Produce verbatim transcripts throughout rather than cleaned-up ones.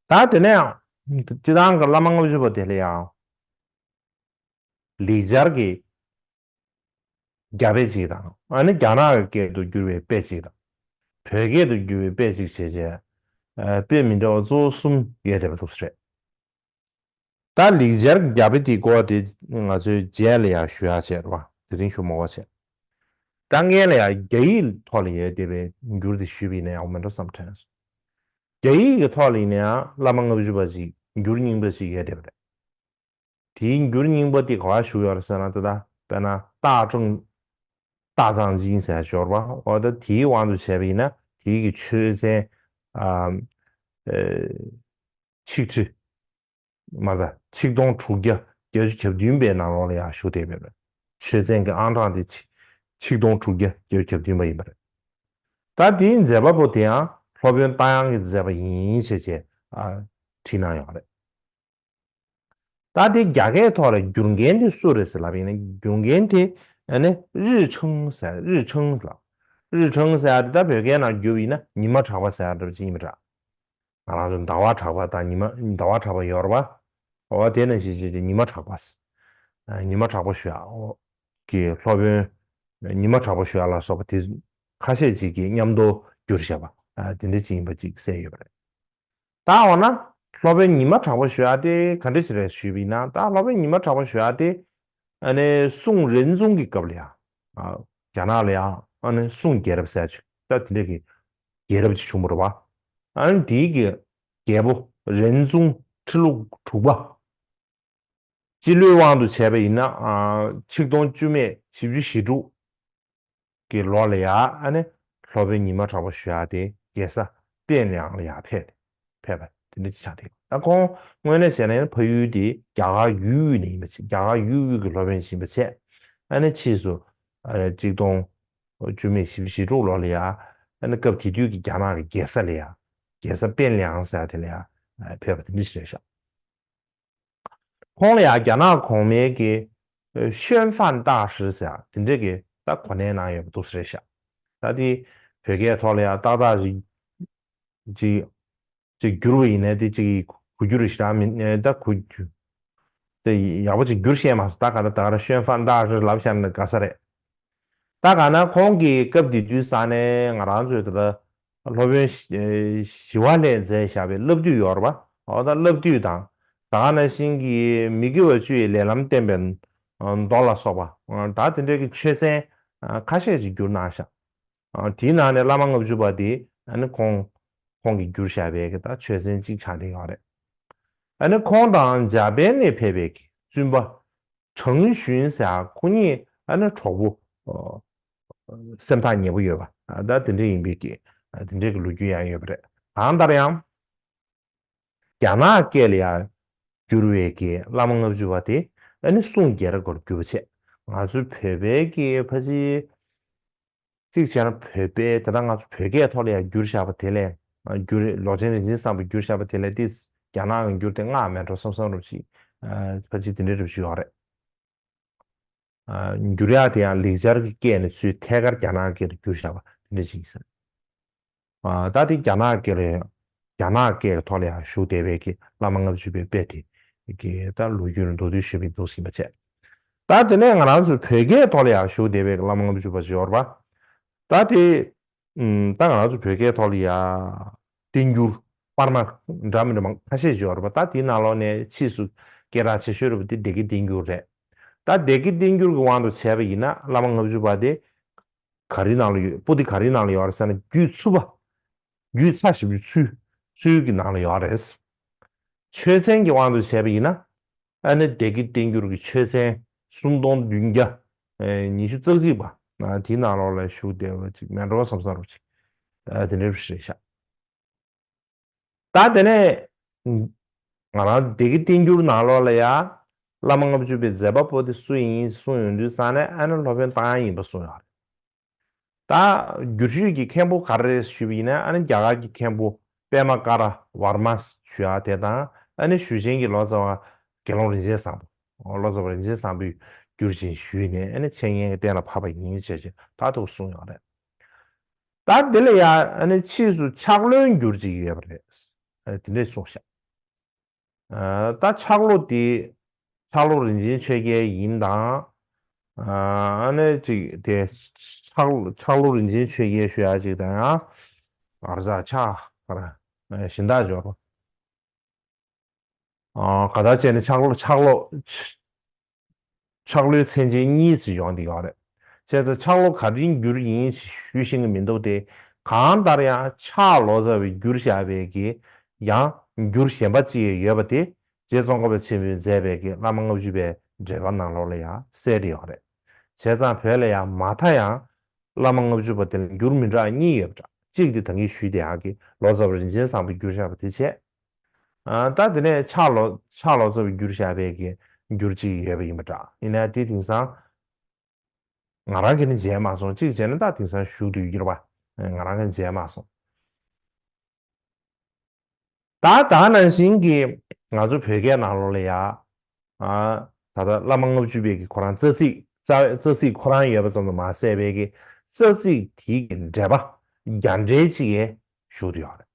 ད་དེ་ནས་ཡང་སྤྱི་བཏང་གི་བླ་མ་ལྔ་བཅུ་པ་དེ་ལ་ཡང་ལེགས་སྦྱར་གྱི་རྒྱ་དཔེ་ཅིག་དང་ཨ་ནི་རྒྱ་ནག་གི་སྐད་དུ་བསྒྱུར་བའི་དཔེ་ཅིག་དང་། བོད་སྐད་དུ་བསྒྱུར་བའི་དཔེ་ཅིག་བྱས་རྗེས་དཔེ་མི་འདྲ་བ་གཙོ་བོ་གསུམ་ཡོད་བསྡད་པ་འདུག་ཟེར། ད་ལེགས་སྦྱར་རྒྱ་དཔེ་དེའི་སྐོར་དེ་ང་ཚོའི་རྗེས་ལ་ཡང་ཞུ་ཡག་བྱས་རེད་བ། དེ་རིང་ཞུ་མ་དགོས་བྱས། ད་སྔོན་ལ་ཡང་རྒྱ་ཡིག་ཐོག་ལ་ཡོད་བསྡད་པའི་འགྱུར་དེ་ཞུས་པ་ཡིན་ན་ཡག་པོ་མེད་འགྲོ་བསམ་དྲན་སོང་། རྒྱ་ཡིག་གི་ཐོག་ལ་ཡིན་ན་ཡང་བླ་མ་ལྔ་བཅུ་པ་ཅིག་འགྱུར་རྙིང་པ་ཅིག་ཡོད་བསྡད་པ་རེད། དེའི་འགྱུར་རྙིང་པ་དེ་ག་པར་བཞུགས་ཡོད་རེད་ཟེར་ན། ད་ལྟ་དཔེར་ན་སྟག་ཀྲང་སྟག་ཚང་ཅིང་ཟེར་ཞོར་བ། འོ་ད་དེའི་དབང་དུ་བྱས་པ་ཡིན་ན་དེའི་གི་ཆོས་ཚན་ཨ་ཨེ་ཆིག་ཁྲི་མ་གཏོགས་ཆིག་སྟོང་དྲུག་བརྒྱ་བརྒྱད་ཅུ་གྱ་བདུན་པའི་ནང་ལོགས་ལ་ཡང་བཞུགས་བསྡད་ཡོད་པ་རེད། ཆོས་ཚན་གྱི་ཨང་གྲངས་དེ་ཆིག་ཆིག་སྟོང་དྲུག་བརྒྱ་བརྒྱད་ཅུ་གྱ་བདུན་པ་ཡིན་པ་རེད། ད་དེའི་མཛད་པ་པོ་དེ་ཡང་སློབ་དཔོན་རྟ་དབྱངས་ཀྱིས་མཛད་པ་ཡིན་ཞེས་བྱས་ཨ་བྲིས་གནང་ཡོད་རེད། ད་དེ་རྒྱ་སྐད་ཐོག་ལ་བསྒྱུར་མཁན་དེ་སུ་རེད་ཟེར་ལབ་ཡིན་ན། བསྒྱུར་མཁན་དེ་ཨ་ནི་རིས་ཁྲང་ཟེར། རིས་ཁྲང་ལ། རིས་ཁྲང་ཟེར་ཡ་དེ་ད་བོད་སྐད་ནང་བསྒྱུར་བ་ཡིན་ན་ཉི་མ་གྲགས་པ་ཟེར་ཡ་འདྲ་པོ་ཅིག་ཡིན་པ་འདྲ། ང་རང་ཚོ་ཟླ་བ་གྲགས་པ་དང་ཉི་མ་ཟླ་བ་གྲགས་པ་ཡོད་རེད་པ། འོ་དེ་ནང་བཞིན་བྱས་ཏེ་ཉི་མ་གྲགས་པ་ཟེར། ཉི་མ་གྲགས་པ་ཞུ་ཡ་འོ་གི་སློབ་དཔོན་ཉི་མ་གྲགས་པ་ཞུ་ཡ་ལ་སོགས་པ་དེ་ཁ་ཤས་ཅིག་གིས་མཉམ་དུ་བསྒྱུར་བཞག་པ་དེ་འདྲ་ཅིག་ཡིན་པ་ཅིག་གསལ་ཡོད་པ་རེད། ད་འོ་ན་སློབ་དཔོན་ཉི་མ་གྲགས་པ་ཞུ་ཡ་དེ་ག་འདྲ་ཞིག་རེད་ཞུས་པ་ཡིན་ན། ད་སློབ་དཔོན་ཉི་མ་གྲགས་པ་ཞུ་ཡ་དེ་ཨ་ནི་སུང་རེན་ཙུང་གི་སྐབས་ལ་ཡ་ཨ་རྒྱ་ནག་ལ་ཡ་ཨ་ནི་སུང་རྒྱལ་རབས་ཟེར་ཅིག་ད་དེ་འདྲ་གི་རྒྱལ་རབས་ཅིག་བྱུང་བ་རེད་པ། ཨ་ནི་དེའི་གི་རྒྱལ་པོ་རེན་ཙུང་ཁྲི་ལོ་དྲུག་པ། སྤྱི་ལོའི་དབང་དུ་བྱས་པ་ཡིན་ན་ཨ་ཆིག་སྟོང་བཅུ་མེད་བཞི་བཅུ་ཞེ་དྲུག་གི་ལོ་ལ་ཡ་ཨ་ནི་སློབ་དཔོན་ཉི་མ་གྲགས་པ་ཞུ་ཡ་དེ་རྒྱལ་ས་པེན་ལི་ཡང་ལ་ཡ་ཕེབས་ཕེབས་པ་དེ་འདྲ་ཅིག་ཆགས་ཏེ། ད་ཁོང་དངོས་གནས་བྱས་ན་ཕ་ཡུལ་དེ་རྒྱ་གར་ཡུལ་དབུས་ནས་ཡིན་པ་བྱས། རྒྱ་གར་ཡུལ་དབུས་ཀྱི་སློབ་དཔོན་ཞིག་ཡིན་པ་བྱས། ཨ་ནི་ཕྱིས་སུ་ཨ་ཆིག་སྟོང་བཅུ་མེད་བཞི་བཅུ་ཞེ་དྲུག་ལོ་ལ་ཡ་ཨ་ནི་སྐབས་དེ་དུས་ཀྱི་རྒྱ་ནག་གི་རྒྱལ་ས་ལ་ཡ་རྒྱལ་ས་པེན་ལི་ཡང་ཟེར་ཡ་དེ་ལ་ཡ་ཕེབས་པ་དེ་འདྲ་ཞིག་རེད་ཤག་ཁོང་ལ་ཡང་རྒྱ་ནག་གོང་མའི་གི་ཤོན་ཧྥན་ཏཱ་ཧྲི་ཟེར་དེ་འདྲས་ཀྱི་ད་གོ་གནས་གནང་ཡོད་པ་འདུག་ཟེར་ཤག་ད་དེ་བོད་སྐད་ཐོག་ལ་ཡང་ཏག་ཏག་ཅིག་ཅིག་ཅིག་བསྒྱུར་བ་ཡིན་ན་དེ་ཅིག་གོ་རྒྱུ་རེད་ཤག་མིན་ད་གོ་རྒྱུ་དེ་ཡག་པོ་ཅིག་བསྒྱུར་ཤེས་མ་སོང་། ད་ག་ད་ད་ག་རང་ཤོན་ཧྥན་ཏཱ་ཧྲི་ལབ་བཞག་ན་དགའ་ས་རེད། ད་ག་ན་ཁོང་གིས་སྐབས་དེ་དུས་ས་ནས་ང་རང་ཚོའི་ད་ལྟ་སློབ་དཔོན་ཞི་ཞི་བ་ལྷས་མཛད་བཞག་པའི་བསླབ་བཏུས་ཡོད་རེད་པ། འོ་ད་བསླབ་བཏུས་དང་ད་ག་ནང་བཞིན་གྱི་མི་དགེ་བ་བཅུ་ཡི་ལས་ལམ་བསྟན་པའི་མདོ་ལ་སོགས་པ་ད་དེ་འདྲའི་གི་ཆོས་ཚན་ཁ་ཤས་ཅིག་བསྒྱུར་གནང་ཤག་དེའི་ནང་ནས་བླ་མ་ལྔ་བཅུ་པ་དེ་ཨ་ནི་ཁོང་ཁོང་གིས་བསྒྱུར་བཞག་པའི་གི་ད་ཆོས་ཚན་གཅིག་ཆགས་བསྡད་ཡོད་རེད། ཨ་ནི་ཁོང་དང་འཇར་པན་ནས་ཕེབས་པའི་གི་བཙུན་པ། ཁྲང་ཞུན་ཟེར་ཁོ་གཉིས་ཨ་ནི་གྲོགས་པོ་སེམས་ཐག་ཉེ་པོ་ཡོད་པ་ད་དེ་འདྲ་ཡིན་པའི་གི་དེ་འདྲའི་གི་ལོ་རྒྱུས་ཡང་ཡོད་པ་རེད། གང་ལྟར་ཡང་རྒྱ་ནག་སྐད་ལ་ཡང་བསྒྱུར་བའི་གི་བླ་མ་ལྔ་བཅུ་པ་དེ་ཨ་ནི་སུང་རྒྱལ་རབས་སྐོར་བསྒྱུར་བ་བྱས། ང་ཚོའི་བོད་པའི་གི་ཕ་ཅི་གཅིག་བྱས་ན་བོད་པའི་ད་ལྟ་ང་ཚོ་བོད་སྐད་ཐོག་ལ་ཡང་བསྒྱུར་བཞག་པ་དེ་ལས་བསྒྱུར་ལོ་ཆེན་རིན་ཆེན་བཟང་པོས་བསྒྱུར་བཞག་པ་དེ་ལས་ཏིས་རྒྱ་ནག་གི་འགྱུར་དེ་སྔ་མེད་འགྲོ་བསམ་བསམ་རུ་ཅིག་ཕལ་ཆེར་དེ་འདྲའི་རུ་ཅིག་ཡོད་རེད། འགྱུར་ཡག་དེ་ཡང་ལེགས་སྦྱར་གྱི་སྐད་ནས་ཚུར་ཐད་ཀར་རྒྱ་ནག་སྐད་དུ་བསྒྱུར་བཞག་པ་དེ་འདྲ་ཅིག་ཡིན་ས་རེད། ད་དེ་རྒྱ་ནག་སྐད་ལ་རྒྱ་ནག་སྐད་ཀྱི་ཐོག་ལ་ཡང་བཞུགས་བསྡད་པའི་གི་བླ་མ་ལྔ་བཅུ་པའི་དཔེ་དེ་གི་ད་ལོ་རྒྱུས་ལ་མདོར་བསྡུས་ཞུས་པའི་འདུག་ཟིན་པ་བྱས། ད་དེ་ནས་ང་རང་ཚོའི་བོད་སྐད་ཐོག་ལ་ཡང་བཞུགས་བསྡད་པའི་གི་བླ་མ་ལྔ་བཅུ་པ་ཅིག་ཡོད་རེད་པ། ད་དེ་ད་ང་རང་ཚོའི་བོད་སྐད་ཐོག་ལ་ཡང་བསྟན་འགྱུར་པར་མ་འདྲ་མི་འདྲ་མང་ཁ་ཤས་ཤིག་ཡོད་རེད་པ། ད་དེའི་ནང་ལོགས་ནས་ཕྱིས་སུ་སྐད་གྲགས་ཆེ་ཤོས་རེད་པ་དེ་སྡེ་དགེ་བསྟན་འགྱུར་རེད། ད་སྡེ་དགེ་བསྟན་འགྱུར་གྱི་དབང་དུ་བྱས་པ་ཡིན་ན་བླ་མ་ལྔ་བཅུ་པ་དེ་ག་རེའི་ནང་ལ་ཡོད། པོ་ཏི་ག་རེའི་ནང་ལ་ཡོད་རེད་ཟེར་ན་རྒྱུད་ཚུ་པ། རྒྱུད་ཚ་ཞེ་པོའི་ཚུལ་ཚུལ་གྱི་ནང་ལ་ཡོད་རེད། ཆོས་ཚན་གྱི་དབང་དུ་བྱས་པ་ཡིན་ན་ཨ་ནི་སྡེ་དགེ་བསྟན་འགྱུར་གྱི་ཆོས་ཚན་སུམ་སྟོང་བདུན་བརྒྱ་ཉི་ཤུ་རྩ་གཅིག་པ་དེའི་ནང་ལོགས་ལ་བཞུགས་བསྡད་པ་ཅིག་མེད་འགྲོ་བསམ་བསམ་རུ་ཅིག་དེ་འདྲ་རེད་ཤག་ད་དེ་ནས་ང་རང་སྡེ་དགེ་བསྟན་འགྱུར་ནང་ལོགས་ལ་ཡ་བླ་མ་ལྔ་བཅུ་པའི་མཛད་པ་པོ་དེ་སུ་ཡིན་གསུངས་ཡོང་དུས་ཙང་ནས་ཨ་ནི་སློབ་དཔོན་རྟ་དབྱངས་ཡིན་པ་གསུངས་ཡོད་རེད། ད་བསྒྱུར་ཞུས་ཀྱི་མཁན་པོ་ག་རེ་རེད་ཞུས་པ་ཡིན་ན་ཨ་ནི་རྒྱ་གར་གྱི་མཁན་པོ་པདྨ་ཀ་ར་ཝར་མ་ཞུ་ཡ་དེ་དང་ཨ་ནི་ཞུ་ཆེན་གྱི་ལོ་ཙཱ་བ་དགེ་སློང་རིན་ཆེན་བཟང་པོ། ལོ་ཙཱ་བ་རིན་ཆེན་བཟང་པོས་བསྒྱུར་ཅིང་ཞུས་ནས་ཨ་ནི་འཆད་ཉན་གྱི་གཏན་ལ་ཕབ་པ་ཡིན་ཞེས་ད་དུ་གསུངས་ཡོད་རེད། ད་དེ་ལ་ཡང་ཨ་ནི་ཕྱིས་སུ་ཕྱག་ལོན་བསྒྱུར་ཅིག་ཡོད་པ་རེད། ཨ་དེ་འདྲས་གསུངས་ཤག་ཨ་ད་ཆག་ལོ་དེ་ཆག་ལོ་རིན་ཆེན་ཆོས་རྒྱལ་ཡིན་དང་། ཨ་ནི་ཅིག་དེ་ཆག་ཆག་ལོ་རིན་ཆེན་ཆོས་རྒྱལ་ཞུ་ཡ་ཅིག་དང་ཡང་། ཨར་ཟ་ཆ་ཨ་གཞན་དག་འབྱོར། ཨ་ག་ད་བྱས་ནས་ཆག་ལོ་ཆག་ལོ་ཆག་ལོའི་མཚན་ཅན་གཉིས་ཅིག་ཡོང་གི་ཡོད་རེད། བྱས་ཙང་ཆག་ལོ་ག་རེའི་འགྱུར་ཡིན་ཞེས་ཞུ་ཤེས་ཀྱི་མི་འདུག་སྟེ། གང་ལྟར་ཡང་ཆག་ལོ་ཙཱ་བའི་འགྱུར་བཞག་པའི་གི་ཡང་འགྱུར་གཞན་པ་ཅིག་ཡོད་པ་དེ་རྗེ་ཙོང་ཁ་པ་ཆེན་པོས་མཛད་པའི་གི་བླ་མ་ལྔ་བཅུ་པའི་འགྲེལ་པ་ནང་ལོགས་ལ་ཡང་གསལ་ཏེ་ཡོད་རེད། བྱས་ཙང་བོད་ལ་ཡང་མ་མཐའ་ཡང་བླ་མ་ལྔ་བཅུ་པ་དེ་ལ་འགྱུར་མི་འདྲ་གཉིས་ཡོད་པ་འདྲ། གཅིག་དེ་ད་གིན་ཞུས་དེ་ཡང་གི་ལོ་ཙཱ་བ་རིན་ཆེན་བཟང་པོས་འགྱུར་བཞག་པ་དེ་བྱས། ཨ་ད་དེ་ནས་ཆག་ལོ་ཆག་ལོ་ཙཱ་བའི་འགྱུར་བཞག་པའི་གི་འགྱུར་གཅིག་ཡོད་པ་ཡིན་པ་འདྲ། ཡིན་ན་དེ་དེང་སང་ང་རང་གིས་ནི་མཇལ་མ་སོང་། གཅིག་བྱས་ན་ད་དེང་སང་བཞུགས་བསྡད་ཡོད་རེད་པ། ང་རང་གིས་མཇལ་མ་སོང་། ད་ད་ནང་བཞིན་གྱི་ང་ཚོ་བོད་སྐད་ནང་ལོགས་ལ་ཡ། ཨ་ད་ལྟ་བླ་མ་ལྔ་བཅུ་པའི་གི་ཁོ་རང་རྩ་ཚིག་རྩ་རྩ་ཚིག་ཁོ་རང་ཡོད་པ་ཙམ་དུ་མ་ཟད་པའི་གི་རྩ་ཚིག་དེའི་གི་འགྲེལ་པ་རྒྱ་འགྲེལ་ཅིག་ཡང་བཞུགས་བསྡད་ཡོད་རེད།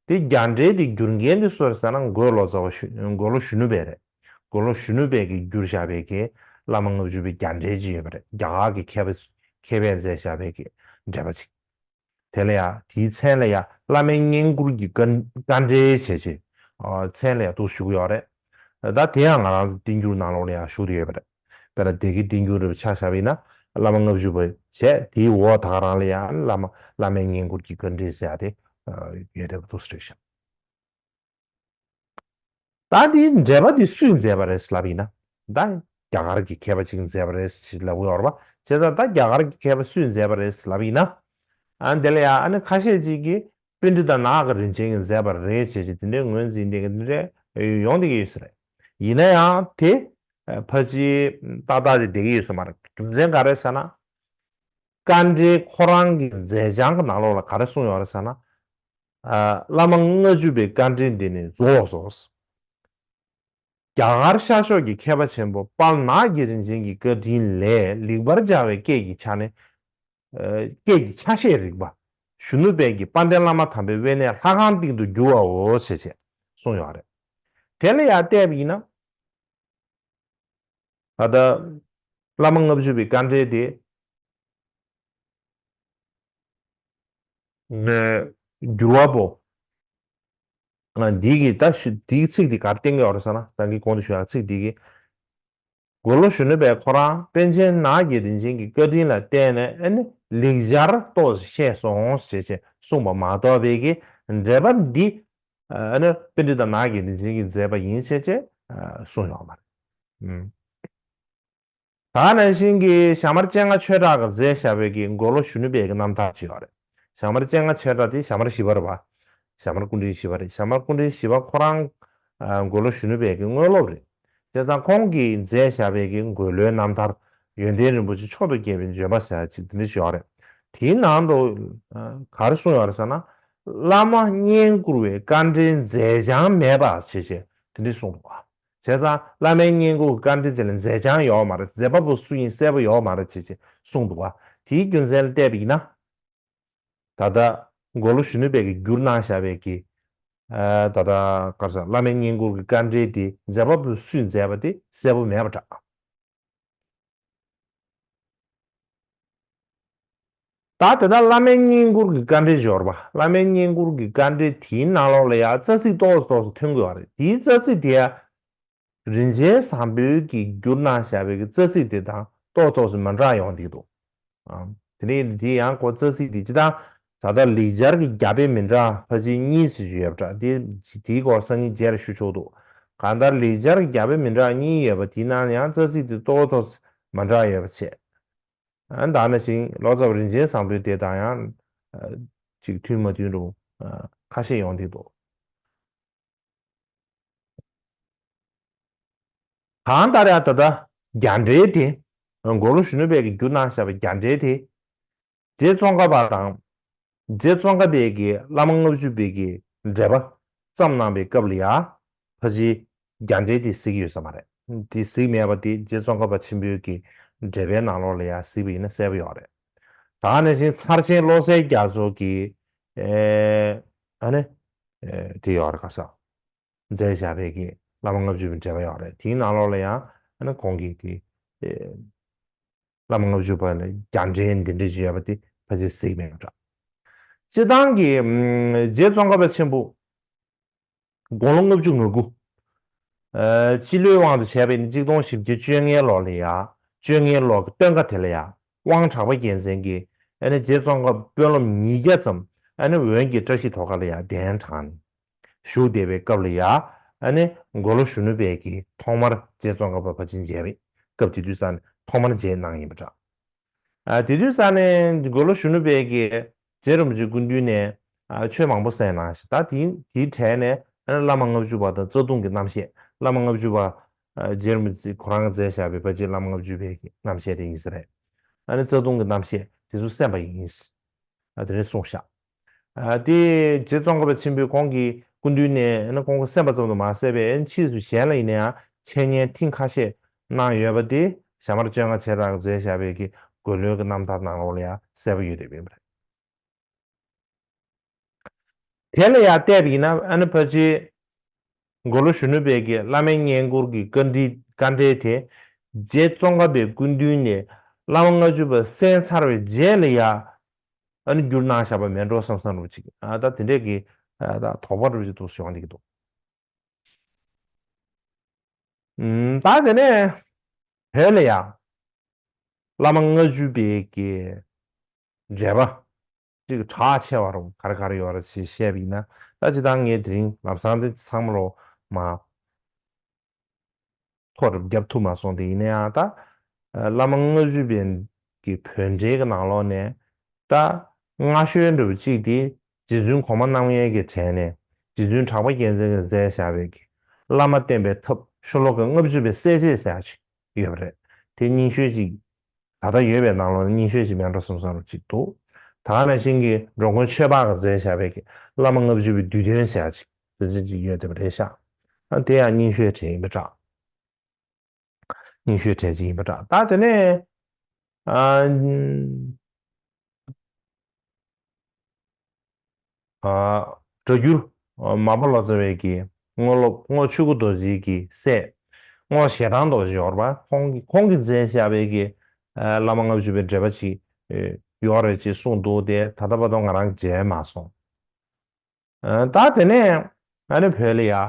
དེ་རྒྱ་འགྲེལ་དེ་བསྒྱུར་མཁན་དེ་སུ་རེད་ཟེར་ན། འགོས་ལོ་ཙཱ་བ་ཞུ་འགོས་ལོ་གཞོན་ནུ་དཔལ་རེད། འགོས་ལོ་གཞོན་ནུ་དཔལ་གྱིས་བསྒྱུར་བཞག་པའི་གི་བླ་མ་ལྔ་བཅུ་པའི་རྒྱ་འགྲེལ་ཅིག་ཡོད་པ་རེད། རྒྱ་གར་གྱི་མཁས་པ་མཁས་པས་མཛད་བཞག་པའི་གི་འགྲེལ་པ་ཅིག་དེ་ལ་ཡ་དེའི་མཚན་ལ་ཡ་བླ་མའི་བསྙེན་བཀུར་གྱི་དཀའ་དཀའ་འགྲེལ་བྱས་བྱས། ཨ་མཚན་ལ་ཡ་འདུག་ཞུ་གི་ཡོད་རེད། ད་དེ་ཡང་ང་རང་ཚོ་བསྟན་འགྱུར་ནང་ལོགས་ལ་ཡང་བཞུགས་བསྡད་ཡོད་པ་རེད། དཔེར་ན་སྡེ་དགེ་བསྟན་འགྱུར་རེ་ཆ་བཞག་པ་ཡིན་ན། བླ་མ་ལྔ་བཅུ་པ་བྱས། དེའི་འོག་ད་ག་རང་ལ་ཡང་བླ་མ་བླ་མའི་བསྙེན་བཀུར་གྱི་བཀའ་འགྲེལ་ཟེར་ཡ་དེ་ཡོད་རེད་པ་འདུག་ཟེར་ཞིང་། ད་དེའི་འགྲེལ་པ་དེ་སུས་མཛད་པ་རེད་ལབ་ཡིན་ན། ད་རྒྱ་གར་གྱི་མཁས་པ་ཅིག་མཛད་པ་རེད་ཞེས་ལབ་ཀྱི་ཡོད་རེད་པ། བྱས་ཙང་ད་རྒྱ་གར་གྱི་མཁས་པ་སུས་མཛད་པ་རེད་ལབ་ཡིན་ན། ཨ་དེ་ལ་ཡང་ཨ་ནི་ཁ་ཤས་ཅིག་གིས་པཎྜི་ཏ་ནག་གི་རིན་ཆེན་གྱིས་མཛད་པ་རེད་ཞེས་ཞེས་དེ་འདྲའི་ངོས་འཛིན་དེ་འདྲ་ཡོང་བསྡད་ཀྱི་ཡོད་ས་རེད། ཡིན་ན་ཡང་དེ་ཕལ་ཆེར་ཏག་ཏག་ཅིག་བསྡད་ཀྱི་ཡོད་ས་མ་རེད། རྒྱུ་མཚན་ག་རེ་ཟེར་ན། བཀའ་འགྲེལ་ཁོ་རང་གི་མཛད་བྱང་གི་ནང་ལོགས་ལ་ག་རེ་གསུངས་ཡོད་རེད་ཟེར་ན། ཨ་བླ་མ་ལྔ་བཅུ་པའི་བཀའ་འགྲེལ་འདི་ནི་རྫོགས་སོ། རྒྱ་གར་ཤར་ཕྱོགས་ཀྱི་མཁས་པ་ཆེན་པོ་དཔལ་ནག་གི་རིན་ཆེན་གྱི་བཀའ་དྲིན་ལས་ལེགས་པར་སྦྱར་བའི་སྐད་ཀྱི་ཆ་ནས། ཨ་སྐད་ཀྱི་ཆ་ཤས་རིག་པ། གཞོན་ནུ་དཔལ་གྱིས་དཔལ་ལྡན་བླ་མ་དམ་པའི་དབེན་གནས་ལྷ་ཁང་སྟེང་དུ་བསྒྱུར་བའོ་ཞེས་བྱས་གསུངས་ཡོད་རེད། དེ་ལ་ཡང་བལྟས་པ་ཡིན་ན། ད་ལྟ་བླ་མ་ལྔ་བཅུ་པའི་བཀའ་འགྲེལ་དེ་ནས་འགྱུར་བ་པོ། ཨ་འདི་གི་ད་ཞུ་འདིའི་ཚིག་འདི་གར་བསྟན་གྱི་ཡོད་རེད་ཟེར་ན། ད་གིན་གོང་དུ་ཞུ་ཡག་ཚིག་འདི་གི། འགོས་ལོ་གཞོན་ནུ་དཔལ་ཁོ་རང་པཎ་ཆེན་ནག་གི་རིན་ཆེན་གྱི་བཀའ་དྲིན་ལ་བརྟེན་ནས་ཨ་ནི་ལེགས་སྦྱར་ཏོག་ཙམ་ཤེས་སོང་ཞེས་བྱས་གསུངས་པ་མ་གཏོགས་པའི་གི་འགྲེལ་པ་འདི་ཨ་ནི་པཎྜི་ཏ་ནག་གི་རིན་ཆེན་གྱིས་མཛད་པ་ཡིན་ཞེས་བྱས་གསུངས་ཡོད་མ་རེད། ཨུམ། ད་ནང་བཞིན་གྱི་ཞྭ་དམར་སྤྱན་སྔ་ཆོས་གྲགས་ཀྱིས་མཛད་བཞག་པའི་གི་འགོས་ལོ་གཞོན་ནུ་དཔལ་གྱི་རྣམ་ཐར་ཅིག་ཡོད་རེད། ཞྭ་དམར་སྤྱན་སྔ་ཆོས་གྲགས་དེ་ཞྭ་དམར་བཞི་པ་རེད་པ། ཞྭ་དམར་སྐུ་ཕྲེང་བཞི་པ་རེད། ཞྭ་དམར་སྐུ་ཕྲེང་བཞི་པ་ཁོ་རང་ཨ་འགོས་ལོ་གཞོན་ནུ་དཔལ་གྱི་དངོས་སློབ་རེད། བྱས་ཙང་ཁོང་གིས་མཛད་བཞག་པའི་གི་འགོས་ལོའི་རྣམ་ཐར་ཡོན་ཏན་རིན་པོ་ཆེ་མཆོག་ཏུ་རྒྱས་པའི་འབྱོན་པ་ཟེར་ཡ་ཅིག་དེ་འདྲ་ཞིག་ཡོད་རེད། དེའི་ནང་དུ་ཨ་ག་རེ་གསུངས་ཡོད་རེད་ཟེར་ན། བླ་མ་བསྙེན་བཀུར་བའི་བཀའ་འགྲེལ་མཛད་བྱང་མེད་པ་ཞེས་བྱས་དེ་འདྲ་གསུངས་འདུག་ག། བྱས་ཙང་བླ་མའི་བསྙེན་བཀུར་བཀའ་འདྲི་དེ་ལ་མཛད་བྱང་ཡོད་མ་རེད། མཛད་པ་པོ་སུ་ཡིན་གསལ་པོ་ཡོད་མ་རེད་ཅེས་ཅེས་གསུངས་འདུག་ག། དེའི་རྒྱུ་མཚན་ལ་བལྟས་པ་ཡིན་ན། ད་ལྟ་འགོས་ལོ་གཞོན་ནུ་དཔལ་གྱིས་བསྒྱུར་གནང་བཞག་པའི་གི། ཨ་ད་ལྟ་ག་རེ་ཟེར། བླ་མའི་བསྙེན་བཀུར་གྱི་བཀའ་འདྲི་དེ་མཛད་པ་པོས་སུས་མཛད་པ་དེ་གསལ་པོ་མེད་པ་འདྲ། ད་དེ་ལྟར་བླ་མའི་བསྙེན་བཀུར་གྱི་བཀའ་འདྲི་འབྱོར་བ། བླ་མའི་བསྙེན་བཀུར་གྱི་བཀའ་འདྲི་དེའི་ནང་ལོགས་ལ་ཡང་རྩ་ཚིག་ཏོག་ཙམ་ཏོག་ཙམ་ཐོན་དགོས་པ་རེད། དེའི་རྩ་ཚིག་དེ་ཡང་རིན་ཆེན་བཟང་པོས་ཀྱིས་བསྒྱུར་གནང་བཞག་པའི་རྩ་ཚིག་དེ་དང་ཏོག་ཙམ་ཏོག་ཙམ་མི་འདྲ་ཡོང་བསྡད་འདུག། ཨ། དེ་ནས་དེ་ཡང་ཁོ་རྩ་ཚིག་དེ་སྤྱིར་བཏང་ད་ལྟ་ལེགས་སྦྱར་གྱི་རྒྱ་དཔེ་མི་འདྲ་ཕལ་ཆེར་གཉིས་ཙམ་ཡོད་པ་འདྲ། དེ་དེའི་སྐོར་སང་ཉིན་རྗེས་ལ་ཞུ་ཆོག་འདུག། གང་ལྟར་ལེགས་སྦྱར་གྱི་རྒྱ་དཔེ་མི་འདྲ་གཉིས་ཡོད་པ་དེའི་ནང་ནས་ཡང་རྩ་ཚིག་དེ་ཏོག་ཙམ་མི་འདྲ་ཡོད་པ་བྱས། ཨ་ད་ནང་བཞིན་ལོ་ཙཱ་བ་རིན་ཆེན་བཟང་པོའི་དེ་དང་ཡང་ཨ་ཅིག་མཐུན་མ་མཐུན་རུ་ཨ་ཁ་ཤས་ཡོང་བསྡད་འདུག། གང་ལྟར་ཡང་ད་ལྟ་རྒྱ་འགྲེལ་དེ། འགོས་ལོ་གཞོན་ནུ་དཔལ་གྱིས་བསྒྱུར་གནང་བཞག་པའི་རྒྱ་འགྲེལ་དེ། རྗེ་ཙོང་ཁ་པ་དང་། རྗེ་ཙོང་ཁ་པས་ཀྱིས་བླ་མ་ལྔ་བཅུ་པའི་གི་འགྲེལ་པ་བརྩམས་གནང་པའི་སྐབས་ལ་ཡང་ཕལ་ཆེར་རྒྱ་འགྲེལ་དེ་གཟིགས་ཡོད་ས་མ་རེད། དེ་གཟིགས་མེད་པ་དེ་རྗེ་ཙོང་ཁ་པ་ཆེན་པོའི་གི་འགྲེལ་པའི་ནང་ལོགས་ལ་ཡང་གཟིགས་པ་ཡིན་ན་གསལ་པོ་ཡོད་རེད། ད་ནང་བཞིན་ཚར་ཆེན་བློ་གསལ་རྒྱ་མཚོ་གིས་ཨེ་ཨ་ནི་ཨེ་དེ་ཡོད་རེད། ག་ས། མཛད་བཞག་པའི་གི་ བླ་མ་ལྔ་བཅུ་པའི་འགྲེལ་པ་ཡོད་རེད། དེའི་ནང་ལོགས་ལ་ཡང་ཨ་ནི་ཁོང་གིས་དེ་ཨེ་བླ་མ་ལྔ་བཅུ་པ་ལ་རྒྱ་འགྲེལ་འདི་འདྲ་ཅིག་ཡོད་པ་དེ་ཕལ་ཆེར་གཟིགས་མེད་པ་འདྲ། སྤྱིར་བཏང་གི་ཨམ་རྗེ་ཙོང་ཁ་པ་ཆེན་པོ་དགུང་ལོ་ལྔ་བཅུ་ང་དགུ། ཨ་སྤྱི་ལོའི་དབང་དུ་བྱས་པ་ཡིན་ན་གཅིག་སྟོང་བཞི་བརྒྱ་བཅོ་ལྔའི་ལོ་ལ་ཡ། བཅོ་ལྔའི་ལོ་གི་སྟོན་ཁ་དེ་ལ་ཡ། དབང་གྲགས་པ་རྒྱལ་མཚན་གྱིས་ཨ་ནི་རྗེ་ཙོང་ཁ་དཔོན་སློབ་ཉིས་བརྒྱ་ཙམ་ཨ་ནི་བོན་གྱི་བཀྲ་ཤིས་ཐོག་ཁ་ལ་ཡ་གདན་དྲངས་ནས་བཞུགས་བསྡད་པའི་སྐབས་ལ་ཡ། ཨ་ནི་མགོ་ལོག་གཞོན་ནུ་དཔལ་གྱིས་ཐོག་མར་རྗེ་ཙོང་ཁ་པ་ཕལ་ཆེར་མཇལ་བའི་སྐབས་དེ་དུས་ས་ནས་ཐོག་མར་མཇལ་གནང་ཡིན་པ་འདྲ། ཨ་དེ་དུས་ས་ནས་མགོ་ལོག་གཞོན་ནུ་དཔལ་གྱིས་རྗེ་རིན་པོ་ཆེའི་སྐུ་མདུན་ནས་ཨ་ཆོས་མང་པོ་གསན་གནང་ཞིང་། ད་དེའི་དེའི་གྲས་ནས་ཨ་ནི་བླ་མ་ལྔ་བཅུ་པ་དང་རྩ་ལྟུང་གི་རྣམ་བཤད། བླ་མ་ལྔ་བཅུ་པ་ཨ་རྗེ་རིན་པོ་ཆེ་ཁོ་རང་གིས་མཛད་བཞག་པའི་ཕལ་ཆེར་བླ་མ་ལྔ་བཅུ་པའི་གི་རྣམ་བཤད་དེ་ཡིན་ས་རེད། ཨ་ནི་རྩ་ལྟུང་གི་རྣམ་བཤད་དེ་ཚོ་གསན་པ་ཡིན། ཨ་དེ་འདྲ་གསུངས་ཤག་ཨ་དེ་རྗེ་ཙོང་ཁ་པ་ཆེན་པོས་ཁོང་གི་སྐུ་མདུན་ནས་ཨ་ནི་ཁོང་གིས་གསན་པ་ཙམ་དུ་མ་ཟད་པའི་ཨ་ནི་ཕྱིས་སུ་གཞན་ལ་ཡིན་ན་ཡང་འཆད་ཉན་ཐེངས་ཁ་ཤས་གནང་ཡོད་པ་དེ་ཞྭ་དམར་བཅོ་ལྔ་བྱེ་བྲག་མཛད་བཞག་པའི་གི་འགོས་ལོའི་གི་རྣམ་ཐར་ནང་ལོགས་ལ་ཡང་གསལ་པོ་ཡོད་རེད་པ། དེ་ལ་ཡང་བལྟས་པ་ཡིན་ན་ཨ་ནི་ཕལ་ཆེར་མགོ་ལོག་གཞོན་ནུ་དཔལ་གྱིས་བླ་མའི་བསྙེན་བཀུར་གྱི་བཀའ་འདྲི་བཀའ་འགྲེལ་དེ་རྗེ་ཙོང་ཁ་པའི་སྐུ་མདུན་ནས་བླ་མ་ལྔ་བཅུ་པ་གསན་ཚར་བའི་རྗེས་ལ་ཡང་ཨ་ནི་བསྒྱུར་གནང་བཞག་པ་མེད་འགྲོ་བསམ་བསམ་འདྲ་པོ་ཅིག་ཨ་ད་དེ་འདྲས་ཀྱི་ཨ་ད་དོགས་པ་འདྲ་པོ་ཅིག་འདུག་སེ་ཡོང་བསྡད་ཀྱི་འདུག་ཨུམ། ད་དེ་ནས་བོད་ལ་ཡང་བླ་མ་ལྔ་བཅུ་པའི་གི་འགྲེལ་པ་ཅིག་གྲགས་ཆེ་བ་རུ་ག་རེ་ག་རེ་ཡོད་རེད་ཅེས་བཤད་པ་ཡིན་ན། ད་སྤྱིར་བཏང་ངས་དེ་རིང་ལམ་སང་དེ་ཚང་མ་ལོ་མ་ཐོ་རུ་བརྒྱབ་ཐུབ་མ་སོང་། དེ་ཡིན་ན་ཡང་ད་བླ་མ་ལྔ་བཅུ་པའི་གི་བོད་འགྲེལ་གྱི་ནང་ལོགས་ནས་ད་སྔ་ཤོས་འདྲ་པོ་གཅིག་དེ་རྗེ་བཙུན་གོང་མ་རྣམ་ངེས་ཀྱི་གྲས་ནས་རྗེ་བཙུན་གྲགས་པ་རྒྱལ་མཚན་གྱིས་མཛད་བཞག་པའི་གི་བླ་མ་བསྟེན་པའི་ཐབས་ཤོ་ལོ་ཀ་ལྔ་བཅུ་པའི་གསལ་བྱེད་ཟེར་ཡག་ཅིག་ཡོད་པ་རེད། དེ་རྙིང་ཤོས་ཅིག་ད་ལྟ་ཡོད་པའི་ནང་ལོགས་ནས་རྙིང་ཤོས་ཅིག་མེད་འགྲོ་བསམ་བསམ་འདྲ་པོ་ཅིག་འདུག་ད་ག་ནང་བཞིན་གྱི་འགྲོ་མགོན་ཆོས་འཕགས་ཀྱིས་མཛད་བཞག་པའི་གི་བླ་མ་ལྔ་བཅུ་པའི་བསྡུས་དོན་ཟེར་ཡག་ཅིག་དེ་འདྲ་ཅིག་ཡོད་བསྡད་པ་རེད་ཤག་ཨ་དེ་ཡང་རྙིང་ཤོས་གྲས་ཡིན་པ་འདྲ། རྙིང་ཤོས་གྲས་ཅིག་ཡིན་པ་འདྲ། ད་དེ་ནས་ཨ་ཨ་སྒྲ་སྒྱུར་མར་པ་ལོ་ཙཱ་བའི་གི་དངོས་སློབ་རྔོག་ཆོས་སྐུ་རྡོ་རྗེ་གི་སྲས་རྔོག་ཞལ་ཐང་རྡོ་རྗེ་ཡོད་རེད་པ། ཁོང་གིས་ཁོང་གིས་མཛད་བཞག་པའི་གི་ཨ་བླ་མ་ལྔ་བཅུ་པའི་འགྲེལ་པ་ཅིག་ཡོད་རེད་ཅེས་གསུངས་འདུག་དེ་ད་ལྟ་བར་དུ་ང་རང་མཇལ་མ་སོང་། ཨ་ད་དེ་ནས་ཨ་ནི་བོད་ལ་ཡ། ཨ་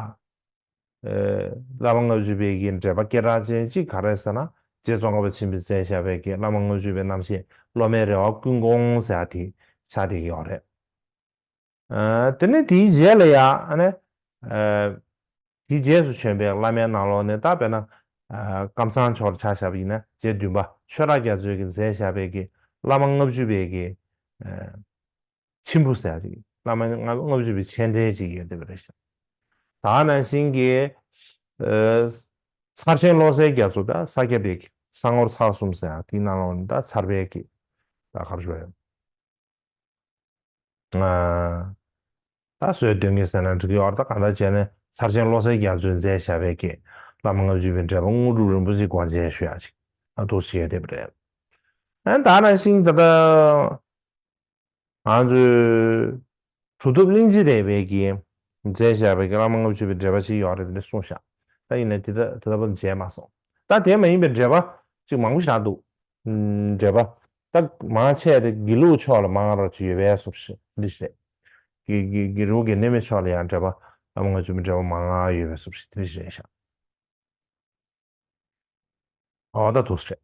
བླ་མ་ལྔ་བཅུ་པའི་གི་འགྲེལ་པ་སྐད་གྲགས་ཅན་གཅིག་ག་རེ་ཟེར་ན། རྗེ་ཙོང་ཁ་པ་ཆེན་པོས་མཛད་བཞག་པའི་གི་བླ་མ་ལྔ་བཅུ་པའི་རྣམ་བཤད་སློབ་མའི་རེ་བ་ཀུན་སྐོང་ཟེར་ཡ་དེ་ཆགས་བསྡད་ཀྱི་ཡོད་རེད། ཨ་དེ་ནས་དེའི་རྗེས་ལ་ཡ་ཨ་ནི། ཨ་དེའི་རྗེས་སུ་བྱོན་པའི་བླ་མའི་ནང་ལོགས་ནས་ད་དཔེར་ན། ཨ་ཀམ་ཚང་ཕྱོགས་ལ་ཆ་བཞག་པ་ཡིན་ན་རྗེ་བདུན་པ་ཆོས་གྲགས་རྒྱ་མཚོས་ཀྱིས་མཛད་བཞག་པའི་གི་བླ་མ་ལྔ་བཅུ་པའི་གི་ཨ་མཆིམས་ཕུ་ཟེར་ཡ་ཅིག་བླ་མ་ལྔ་བཅུ་པའི་མཆན་འགྲེལ་ཅིག་ཡོད་བསྡད་པ་རེད་ཤག་ད་ག་ནང་བཞིན་གྱི་ཨ་ཚར་ཆེན་བློ་གསལ་རྒྱ་མཚོ་དང་ས་སྐྱ་པའི་གསང་ངོར་ཚར་གསུམ་ཟེར་ཡ་དེའི་ནང་ལོགས་ནས་ད་ཚར་པའི་གི་ད་ག་རེ་ཞུ་ཡ་ཡོད། ཨ་ད་སྲོལ་འདོན་གྱི་ཟེར་ན་འགྲིག་གི་ཡོད་རེད། ད་གང་ལྟར་བྱས་ནས་ཚར་ཆེན་བློ་གསལ་རྒྱ་མཚོས་མཛད་བཞག་པའི་གི་བླ་མ་ལྔ་བཅུ་པའི་འགྲེལ་པ་དངོས་གྲུབ་རིན་པོ་ཆེ་དགོངས་མཇལ་ཞུ་ཡ་ཅིག་ཨ་འདུག་སེ་ཡོད་བསྡད་པ་རེད། ཨ་ད་ག་ནང་བཞིན་ད་ལྟ། ང་ཚོའི་གྲུབ་ཐོབ་གླིང་རྗེ་རས་པའི་གིས་མཛད་བཞག་པའི་བླ་མ་ལྔ་བཅུ་པའི་འགྲེལ་པ་ཞིག་ཡོད་རེད་དེ་འདྲ་གསུངས་ཤག་ད་ཡིན་ན་དེ་ལྟ་དེ་ལྟ་བུ་མཇལ་མ་སོང་། ད་དེ་མ་ཡིན་པའི་འགྲེལ་པ་ཅིག་མང་པོ་ཞིག་འདུག་འགྲེལ་པ་ད་མང་ཆེ་དེ་དགེ་ལུགས་ཕྱོགས་ལ་མང་རོ་ཅིག་ཡོད་པའི་བཟོ་ཞིག་འདི་ཞིག་རེད། དགེ་དགེ་དགེ་རུ་དགེ་ལྡན་པའི་ཕྱོགས་ལ་ཡང་འགྲེལ་པ་བླ་མ་ལྔ་བཅུ་པའི་འགྲེལ་པ་མང་ང་ཡོད་པའི་བཟོ་ཞིག་འདི་ཞིག་རེད་ཤག་ཨོ་ད་འདུག་སེ་རེད།